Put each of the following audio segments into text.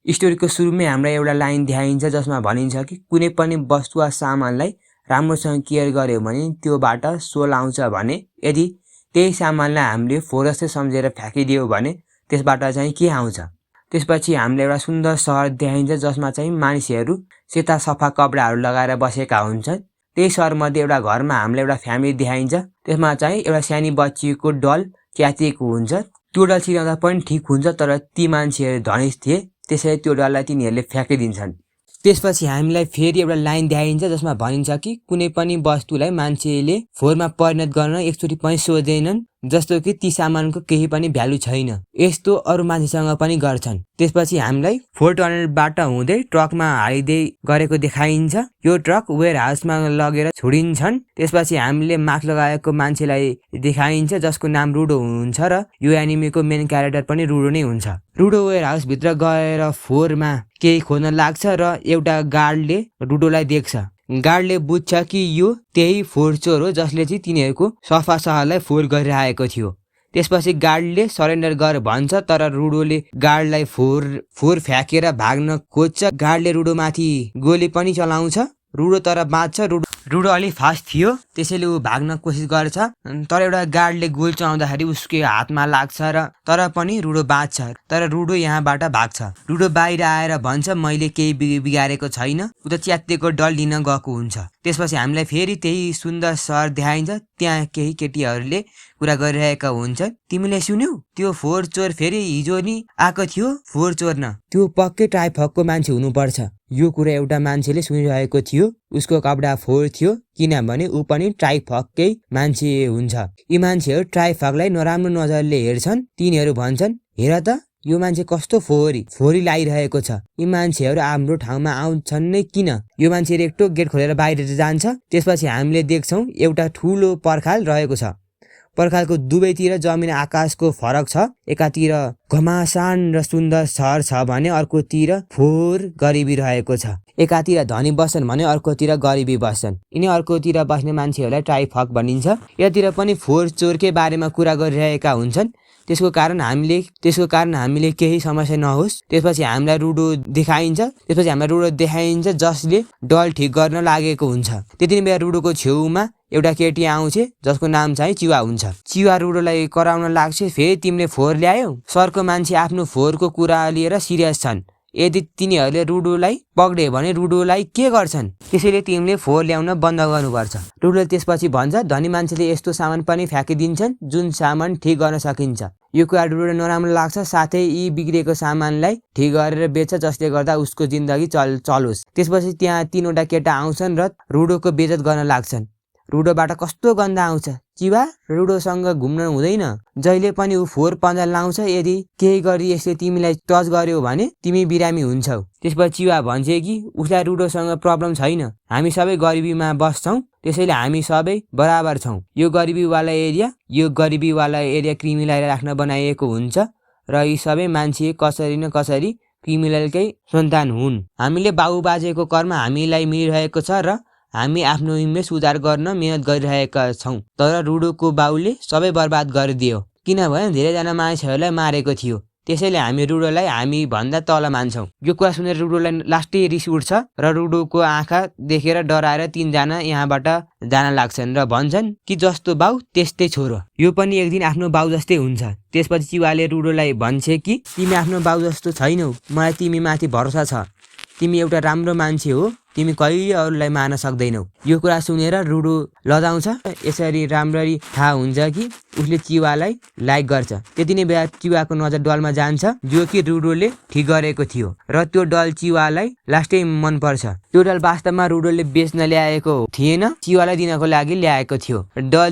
स्टोरीको सुरुमै हामीलाई एउटा लाइन देखाइन्छ जसमा भनिन्छ कि कुनै पनि वस्तु वा सामानलाई राम्रोसँग केयर गर्यो भने त्योबाट सोल आउँछ भने यदि त्यही सामानलाई हामीले फोहोर जस्तै सम्झेर फ्याँकिदियो भने त्यसबाट चाहिँ के आउँछ। त्यसपछि हामीले एउटा सुन्दर सहर देखाइन्छ जसमा चाहिँ मानिसहरू सेता सफा कपडाहरू लगाएर बसेका हुन्छन्। त्यही सहरमध्ये एउटा घरमा हामीलाई एउटा फ्यामिली देखाइन्छ। त्यसमा चाहिँ एउटा सानी बच्चीको डल च्यातिएको हुन्छ। त्यो डल चिराउँदा पनि ठिक हुन्छ, तर ती मान्छेहरू धनिस थिए त्यसैले त्यो डललाई तिनीहरूले फ्याँकिदिन्छन्। त्यसपछि हामीलाई फेरि एउटा लाइन देखाइन्छ जसमा भनिन्छ कि कुनै पनि वस्तुलाई मान्छेले फोहोरमा परिणत गर्न एकचोटि पनि सोच्दैनन्, जस्तो कि ती सामानको केही पनि भ्यालु छैन। यस्तो अरू मान्छेसँग पनि गर्छन्। त्यसपछि हामीलाई फोहोर टनलबाट हुँदै ट्रकमा हालिँदै गरेको देखाइन्छ। यो ट्रक वेयर हाउसमा लगेर छोडिन्छन्। त्यसपछि हामीले मास्क लगाएको मान्छेलाई देखाइन्छ जसको नाम रुडो हुन्छ र यो एनिमेको मेन क्यारेक्टर पनि रुडो नै हुन्छ। रुडो वेयर हाउसभित्र गएर फोहोरमा केही खोज्न लाग्छ र एउटा गार्डले रुडोलाई देख्छ। गार्डले बुझ्छ कि यो त्यही फोहोर चोर हो जसले चाहिँ तिनीहरूको सफा सहरलाई फोहोर गरिरहेको थियो। त्यसपछि गार्डले सरेन्डर गर भन्छ, तर रुडोले गार्डलाई फोहोर फ्याँकेर भाग्न खोज्छ। गार्डले रुडोमाथि गोली पनि चलाउँछ। रुडो तर बाँच्छ। रुडो अलिक फास्ट थियो त्यसैले ऊ भाग्न कोसिस गर्छ, तर एउटा गार्डले गोली चलाउँदाखेरि उसको हातमा लाग्छ र तर पनि रुडो बाँच्छ। तर रुडो यहाँबाट भाग्छ। रुडो बाहिर आएर भन्छ मैले केही बिगारेको छैन। ऊ त च्यातिएको डल लिन गएको हुन्छ। त्यसपछि हामीलाई फेरि त्यही सुन्दर सहर देखाइन्छ। त्यहाँ केही केटीहरूले कुरा गरिरहेका हुन्छन्। तिमीले सुन्यौ त्यो फोहोर चोर फेरि हिजो नि आएको थियो। फोहोर चोर न, त्यो पक्कै ट्राइफकको मान्छे हुनुपर्छ। यो कुरा एउटा मान्छेले सुनिरहेको थियो। उसको कपडा फोहोर थियो किनभने ऊ पनि ट्राइफककै मान्छे हुन्छ। यी मान्छेहरू ट्राइफकलाई नराम्रो नजरले हेर्छन्। तिनीहरू भन्छन् हेर त यो मान्छे कस्तो फोहोरी लागिरहेको छ। यी मान्छेहरू हाम्रो ठाउँमा आउँछन् नै किन। यो मान्छे रेक्टो गेट खोलेर बाहिर जान्छ। त्यसपछि हामीले देख्छौँ एउटा ठुलो पर्खाल रहेको छ। पर्खालको दुवैतिर जमिन आकाशको फरक छ। एकातिर घमासान र सुन्दर सहर छ भने अर्कोतिर फोहोर गरिबी रहेको छ। एकातिर धनी बस्छन् भने अर्कोतिर गरिबी बस्छन्। यिनी अर्कोतिर बस्ने मान्छेहरूलाई ट्राइफक भनिन्छ। यतिर पनि फोहोर चोरकै बारेमा कुरा गरिरहेका हुन्छन्। त्यसको कारण हामीले केही समस्या नहोस्। त्यसपछि हामीलाई रुडो देखाइन्छ जसले डल ठिक गर्न लागेको हुन्छ। त्यति बेला रुडोको छेउमा एउटा केटी आउँछ जसको नाम चाहिँ चिवा हुन्छ। चिवा रुडोलाई कराउन लाग्छ, फेरि तिमीले फोहोर ल्यायौ। सरको मान्छे आफ्नो फोहोरको कुरा लिएर सिरियस छन्। यदि तिनीहरूले रुडोलाई पक्रियो भने रुडोलाई के गर्छन्, त्यसैले तिमीले फोहोर ल्याउन बन्द गर्नुपर्छ। रुडोले त्यसपछि भन्छ धनी मान्छेले यस्तो सामान पनि फ्याँकिदिन्छन् जुन सामान ठिक गर्न सकिन्छ। यो कुरा रुडोलाई नराम्रो लाग्छ। साथै यी बिग्रेको सामानलाई ठिक गरेर बेच्छ जसले गर्दा उसको जिन्दगी चलोस्। त्यसपछि त्यहाँ 3वटा केटा आउँछन् र रुडोको बेइज्जत गर्न लाग्छन्। रुडोबाट कस्तो गन्ध आउँछ। चिवा रुडोसँग घुम्न हुँदैन। जहिले पनि ऊ फोहोर पन्जा लाउँछ। यदि केही गरी यसले तिमीलाई टच गर्यो भने तिमी बिरामी हुन्छौ। त्यसपछि चिवा भन्छ कि उसलाई रुडोसँग प्रब्लम छैन। हामी सबै गरिबीमा बस्छौँ त्यसैले हामी सबै बराबर छौँ। यो गरिबीवाला एरिया क्रिमिनललाई राख्न बनाइएको हुन्छ र यी सबै मान्छे कसरी न कसरी क्रिमिनलकै सन्तान हुन्। हामीले बाबुबाजेको कर्म हामीलाई मिलिरहेको छ र हामी आफ्नो इमेज सुधार गर्न मेहनत गरिरहेका छौँ। तर रुडोको बाउले सबै बर्बाद गरिदियो किनभने धेरैजना मान्छेहरूलाई मारेको थियो। त्यसैले हामी रुडोलाई हामी भन्दा तल मान्छौँ। यो कुरा सुनेर रुडोलाई लास्टै रिस उठ्छ र रुडोको आँखा देखेर डराएर 3जना यहाँबाट जान लाग्छन् र भन्छन् कि जस्तो बाउ त्यस्तै छोरो। यो पनि एक दिन आफ्नो बाउ जस्तै हुन्छ। त्यसपछि चिवाले रुडोलाई भन्छ कि तिमी आफ्नो बाउ जस्तो छैनौ। मलाई तिमी माथि भरोसा छ। तिमी एउटा राम्रो मान्छे हो। तिमी कहिले अरूलाई मार्न सक्दैनौ। यो कुरा सुनेर रुडो लजाउँछ। यसरी राम्ररी थाहा हुन्छ कि उसले चिवालाई लाइक गर्छ। त्यति नै बेला चिवाको नजर डलमा जान्छ जो कि रुडोले ठिक गरेको थियो र त्यो डल चिवालाई लास्टै मन पर्छ। त्यो डल वास्तवमा रुडोले बेच्न ल्याएको थिएन, चिवालाई दिनको लागि ल्याएको थियो। डल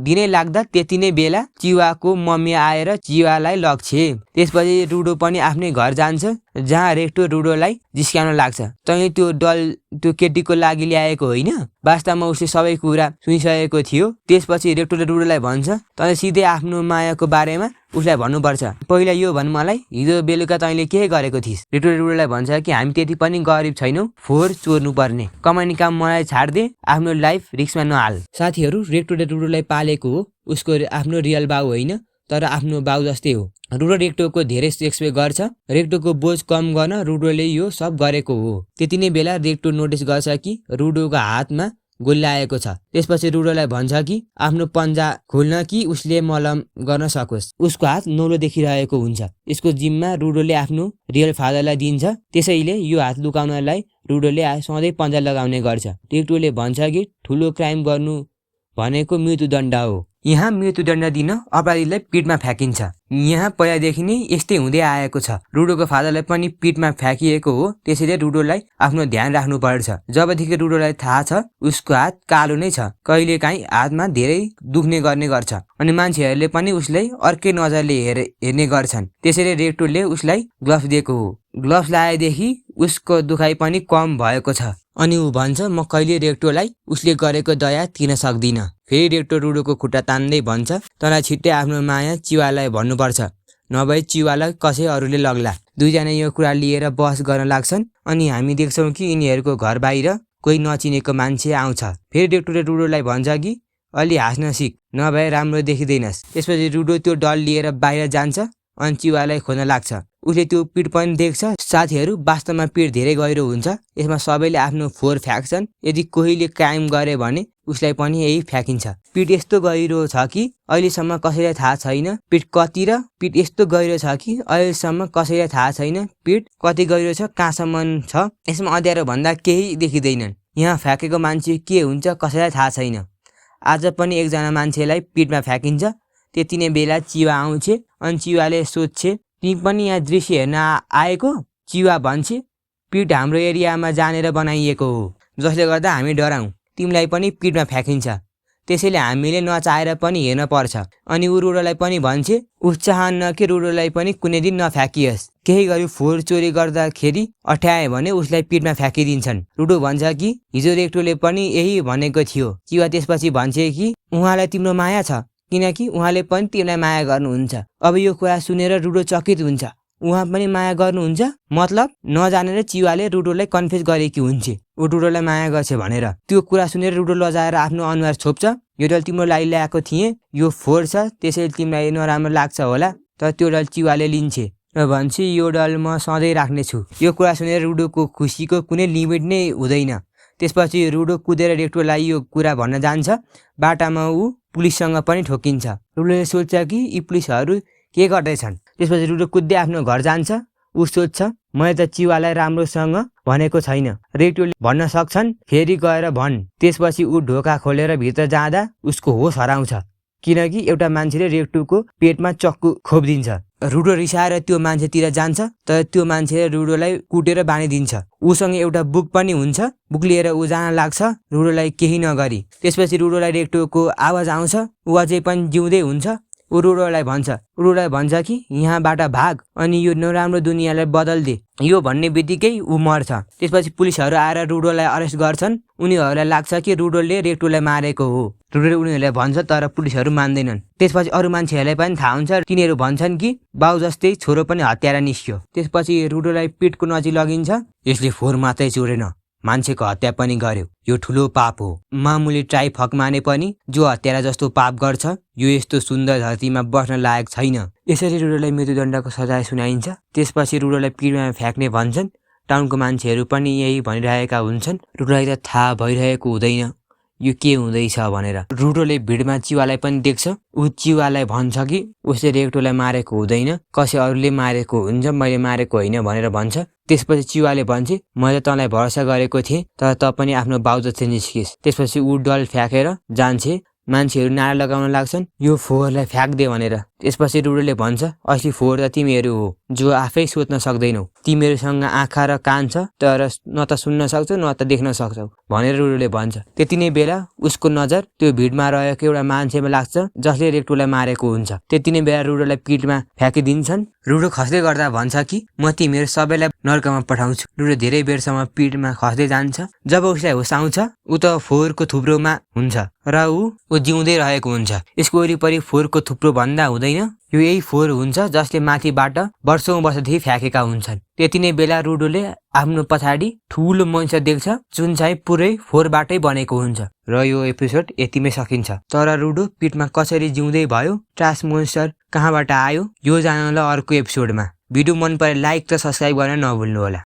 दिनै लाग्दा त्यति नै बेला चिवाको मम्मी आएर चिवालाई लग्छे। त्यसपछि रुडो पनि आफ्नै घर जान्छ जहाँ रेक्टो रुडोलाई जिस्काउन लाग्छ। तैँले त्यो डल त्यो केटीको लागि ल्याएको होइन। वास्तवमा उसले सबै कुरा सुनिसकेको थियो। त्यसपछि रेक्टोले रुडोलाई भन्छ तैँले सिधै आफ्नो मायाको बारेमा उसलाई भन्नुपर्छ। पहिला यो भन् मलाई हिजो बेलुका तैँले के गरेको थिइस्। रेक्टोले रुडोलाई भन्छ कि हामी त्यति पनि गरिब छैनौँ फोहोर चोर्नु पर्ने। कमाउने काम मलाई छाड्दे, आफ्नो लाइफ रिस्कमा नहाल। साथीहरू रेक्टोले रुडोलाई पालेको हो। उसको आफ्नो रियल बाउ होइन। तर आफ्नो बाउ जस्तै हो। रुडो रेक्टोको धेरै एक्सपेक्ट गर्छ। रेक्टोको बोझ कम गर्न रुडोले यो सब गरेको हो। त्यति नै बेला रेक्टो नोटिस गर्छ कि रुडोको हातमा गोली लागेको छ। त्यसपछि रुडोलाई भन्छ कि आफ्नो पन्जा खोल्न कि उसले मलम गर्न सकोस्। उसको हात नौलो देखिरहेको हुन्छ। यसको जिम्मा रुडोले आफ्नो रियल फादरलाई दिन्छ। त्यसैले यो हात लुकाउनलाई रुडोले सधैँ पन्जा लगाउने गर्छ। रेक्टोले भन्छ कि ठुलो क्राइम गर्नु भनेको मृत्युदण्ड हो। यहाँ मृत्युदण्ड दिन अपराधीलाई पिठमा फ्याँकिन्छ। यहाँ पहिलादेखि नै यस्तै हुँदै आएको छ। रुडोको फादरलाई पनि पिठमा फ्याँकिएको हो। त्यसैले रुडोलाई आफ्नो ध्यान राख्नु पर्छ। जबदेखि रुडोलाई थाहा छ उसको हात कालो नै छ, कहिलेकाहीँ हातमा धेरै दुख्ने गर्ने गर्छ अनि मान्छेहरूले पनि उसलाई अर्कै नजरले हेर्ने गर्छन्। त्यसैले रेक्टोले उसलाई ग्लभ्स दिएको हो। ग्लभ्स लगाएदेखि उसको दुखाइ पनि कम भएको छ अनि ऊ भन्छ म कहिले रेक्टोलाई उसले गरेको दया तिर्न सक्दिनँ। फेरि रेक्टो रुडोको खुट्टा तान्दै भन्छ तँलाई छिट्टै आफ्नो माया चिवालाई भन्नुपर्छ, नभए चिवालाई कसै अरूले लग्ला। दुईजना यो कुरा लिएर बहस गर्न लाग्छन् अनि हामी देख्छौँ कि यिनीहरूको घर बाहिर कोही नचिनेको मान्छे आउँछ। फेरि रेक्टोले रुडोलाई भन्छ कि अलि हाँस्न सिक, नभए राम्रो देखिँदैनस्। त्यसपछि रुडो त्यो डल लिएर बाहिर जान्छ अनि चिवालाई खोज्न लाग्छ। उसले त्यो पिठ पनि देख्छ। साथीहरू, वास्तवमा पिठ धेरै गहिरो हुन्छ। यसमा सबैले आफ्नो फोहोर फ्याँक्छन्। यदि कोहीले क्राइम गरे भने उसलाई पनि यही फ्याँकिन्छ। पिठ यस्तो गहिरो छ कि अहिलेसम्म कसैलाई थाहा छैन पिठ कति र पिठ यस्तो गहिरो छ कि अहिलेसम्म कसैलाई थाहा छैन पिठ कति गहिरो छ, कहाँसम्म छ। यसमा अँध्यारो भन्दा केही देखिँदैनन्। यहाँ फ्याँकेको मान्छे के हुन्छ कसैलाई थाहा छैन। आज पनि एकजना मान्छेलाई पिठमा फ्याँकिन्छ। त्यति नै बेला चिवा आउँछ अनि चिवाले सोध्छे तिमी पनि यहाँ दृश्य हेर्न आएको? चिवा भन्छे पिठ हाम्रो एरियामा जानेर बनाइएको हो, जसले गर्दा हामी डराउँ। तिमीलाई पनि पिठमा फ्याँकिन्छ, त्यसैले हामीले नचाहेर पनि हेर्न पर्छ। अनि ऊ रुडोलाई पनि भन्छे ऊ चाहन्न कि रुडोलाई पनि कुनै दिन नफ्याँकियोस्। केही गरी फोहोर चोरी गर्दाखेरि अठ्याए भने उसलाई पिठमा फ्याँकिदिन्छन्। रुडो भन्छ कि हिजो रेक्टोले पनि यही भनेको थियो। चिवा त्यसपछि भन्छे कि उहाँलाई तिम्रो माया छ, किनकि उहाँले पनि तिमीलाई माया गर्नुहुन्छ। अब यो कुरा सुनेर रुडो चकित हुन्छ। उहाँ पनि माया गर्नुहुन्छ? मतलब नजानेर चिवाले रुडोलाई कन्फ्युज गरेकी हुन्छ ऊ रुडोलाई माया गर्छ भनेर। त्यो कुरा सुनेर रुडो लजाएर आफ्नो अनुहार छोप्छ। यो डल तिम्रो लागि ल्याएको थिएँ, यो फोहोर छ, त्यसैले तिमीलाई नराम्रो लाग्छ होला। तर त्यो डल चिवाले लिन्छे र भन्छ यो डल म सधैँ राख्नेछु। यो कुरा सुनेर रुडोको खुसीको कुनै लिमिट नै हुँदैन। त्यसपछि रुडो कुदेर रेक्टोलाई यो कुरा भन्न जान्छ। बाटामा ऊ पुलिससँग पनि ठोकिन्छ। रुडोले सोध्छ कि यी पुलिसहरू के गर्दैछन्। त्यसपछि रुडो कुद्दै आफ्नो घर जान्छ। ऊ सोध्छ मैले त चिवालाई राम्रोसँग भनेको छैन। रेक्टोले भन्न सक्छन् फेरि गएर भन्। त्यसपछि ऊ ढोका खोलेर भित्र जाँदा उसको होस हराउँछ, किनकि एउटा मान्छेले रेक्टोको पेटमा चक्कु खोपिदिन्छ। रुडो रिसाएर त्यो मान्छेतिर जान्छ, तर त्यो मान्छेले रुडोलाई कुटेर बाँधिदिन्छ। उसँग एउटा बुक पनि हुन्छ। बुक लिएर ऊ जान लाग्छ, रुडोलाई केही नगरी। त्यसपछि रुडोलाई रेक्टोको आवाज आउँछ। ऊ अझै पनि जिउँदै हुन्छ। ऊ रुडोलाई भन्छ कि यहाँबाट भाग अनि यो नराम्रो दुनियाँलाई बदल्दे। यो भन्ने बित्तिकै ऊ मर्छ। त्यसपछि पुलिसहरू आएर रुडोलाई अरेस्ट गर्छन्। उनीहरूलाई लाग्छ कि रुडोले रेक्टोलाई मारेको हो। रुडोले उनीहरूलाई भन्छ, तर पुलिसहरू मान्दैनन्। त्यसपछि अरू मान्छेहरूलाई पनि थाहा हुन्छ। तिनीहरू भन्छन् कि बाउ जस्तै छोरो पनि हत्यारा निस्क्यो। त्यसपछि रुडोलाई पिठको नजिक लगिन्छ। यसले फोहोर मात्रै चोरेन, मान्छेको हत्या पनि गर्यो। यो ठुलो पाप हो। मामुली ट्राई फक माने पनि जो हत्यारा जस्तो पाप गर्छ यो यस्तो सुन्दर धरतीमा बस्न लायक छैन। यसरी रुडोलाई मृत्युदण्डको सजाय सुनाइन्छ। त्यसपछि रुडोलाई पिठमा फ्याँक्ने भन्छन्। टाउनको मान्छेहरू पनि यही भनिरहेका हुन्छन्। रुडोलाई त थाहा भइरहेको हुँदैन यो के हुँदैछ भनेर। रुडोले भिडमा चिवालाई पनि देख्छ। ऊ चिवालाई भन्छ कि उसले रेक्टोलाई मारेको हुँदैन, कसै अरूले मारेको हुन्छ, मैले मारेको होइन भनेर भन्छ। त्यसपछि चिवाले भन्छ मैले तँलाई भरोसा गरेको थिएँ, तर तँ पनि आफ्नो बाउ जस्तै निस्किस्। त्यसपछि ऊ डल फ्याँकेर जान्छे। मान्छेहरू नारा लगाउन लाग्छन् यो फोहोरलाई फ्याँक्दे भनेर। त्यसपछि रुडोले भन्छ असली फोहोर त तिमीहरू हो जो आफै सोच्न सक्दैनौ। तिमीहरूसँग आँखा र कान छ, तर न त सुन्न सक्छौ न त देख्न सक्छौ भनेर रुडोले भन्छ। त्यति नै बेला उसको नजर त्यो भिडमा रहेको एउटा मान्छेमा लाग्छ जसले रेक्टोलाई मारेको हुन्छ। त्यति नै बेला रुडोलाई पिठमा फ्याँकिदिन्छन्। रुडो खस्दै गर्दा भन्छ कि म तिमीहरू सबैलाई नर्कमा पठाउँछु। रुडो धेरै बेरसम्म पिठमा खस्दै जान्छ। जब उसलाई होस आउँछ ऊ त फोहोरको थुप्रोमा हुन्छ र ऊ जिउँदै रहेको हुन्छ। यसको वरिपरि फोहोरको थुप्रो भन्दा हुँदैन, यो यही फोहोर हुन्छ जसले माथिबाट वर्षौं वर्षदेखि फ्याँकेका हुन्छन्। त्यति नै बेला रुडोले आफ्नो पछाडि ठुलो मनुष्य देख्छ जुन चाहिँ पुरै फोहोरबाटै बनेको हुन्छ। र यो एपिसोड यतिमै सकिन्छ। तर रुडो पिठमा कसरी जिउँदै भयो, ट्रास मोन्स्टर कहाँबाट आयो, यो जानलाई अर्को एपिसोडमा। भिडियो मन परे लाइक र सब्स्क्राइब गर्न नभुल्नु होला।